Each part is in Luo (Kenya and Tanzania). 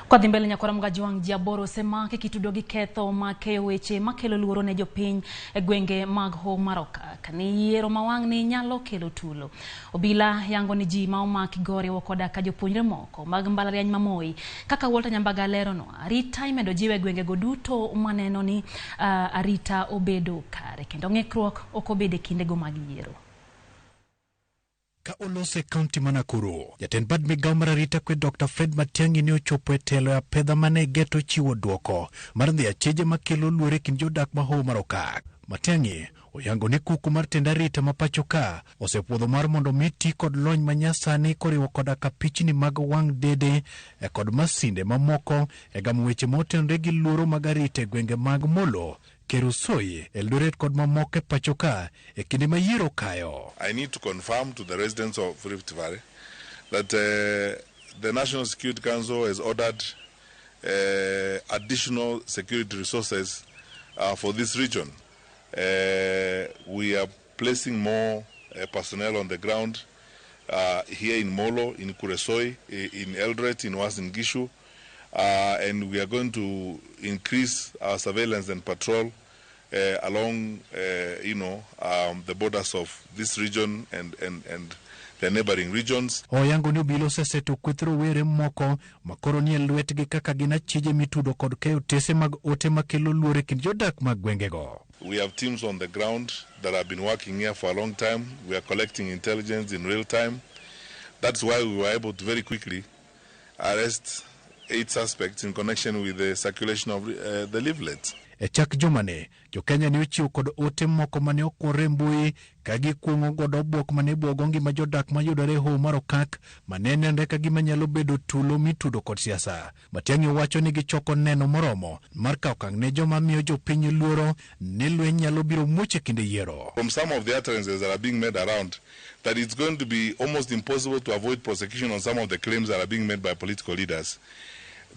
Kwadhi mbele nyakwara Mgajwang' ji 8 osemaki kitudo gi ketho mag keyo weche makelo luoro ne jopiny e gwenge mag Hoho mar Okak ni yiero ma wang'ni nyalo kelo tulo. Obila yango ni ji ma omaki go oriwo koda ka jopuonjre moko mag mbalariany ma Moi. Kaka Walter Nyambaga leronwa, arita imedo jiw e gwengego duto maneno ni arita obedo kare kendo ng'ikruok ok obedo e kindego mag yiero. Ka olose e kaunti ma Nakuru, jatend bad migawo mar arita kwe Dr. Fred Matiang'i ne ochopo e telo e apedha mane geto chiwo duoko mar dhi acheje makelo luoro e kind jodak ma Hoho mar Okak. Matiang'i oyango ni kuku mar tend arita ma pacho ka osepuodho mar mondo mi ti kod lony manyasani koriwo koda ka pichni mag wang' dede kod masinde mamoko e gamo weche motenore gi luoro mag arita e gwenge mag Molo, Kerusoi, Eldoret kod mamoko e pacho ka e kinde ma yiero kayo. I need to confirm to the residents of Rift Valley that the National Security Council has ordered additional security resources for this region. We are placing more personnel on the ground here in Molo, in Kuresoi, in Eldoret, in Uasin Gishu, and we are going to increase our surveillance and patrol along the borders of this region and the neighboring regions. Oyango ni obila oseseto kweth rowere moko makoro nie lwetgi kaka gin achije mitudo kod keyo tese mag ote makelo luoro e kind jodak mag gwengego. We have teams on the ground that have been working here for a long time. We are collecting intelligence in real time. That's why we were able to very quickly arrest 8 suspects in connection with the circulation of the leaflets. E chak jumani, jo-Kenya ne ochiwo kod ote moko mane okwore e mbui ka gikuong'o godo obwok mane bwogo ngima jodak mayudore e Hoho mar Okak mane nenre ka gima nyalo bedo tulo mitudo kod siasa. Matiang'i wacho ni gichoko neno moromo mar kawo okang' ne joma miyo jopiny luoro ni lweny nyalo biro muoch e kinde yiero. From some of the utterances that are being made around, that it's going to be almost impossible to avoid prosecution on some of the claims that are being made by political leaders.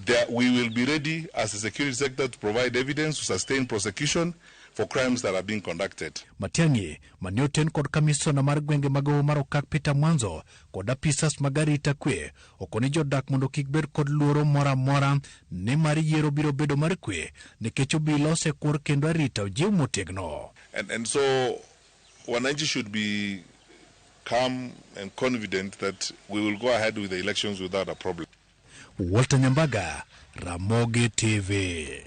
There, we will be ready as a security sector to provide evidence to sustain prosecution for crimes that are being conducted. Matiang'i mane oten kod kamisona mar gwenge mag Hoho mar Okak Peter Mwanzo kod apisas mag arita kwe okoni jodak mondo kik bed kod luoro moro amora nimar yiero biro bedo mar kwe nikech obila osekwor kendo arita ojiw motegno. And so wananchi should be calm and confident that we will go ahead with the elections without a problem. Walter Nyambaga, Ramogi TV.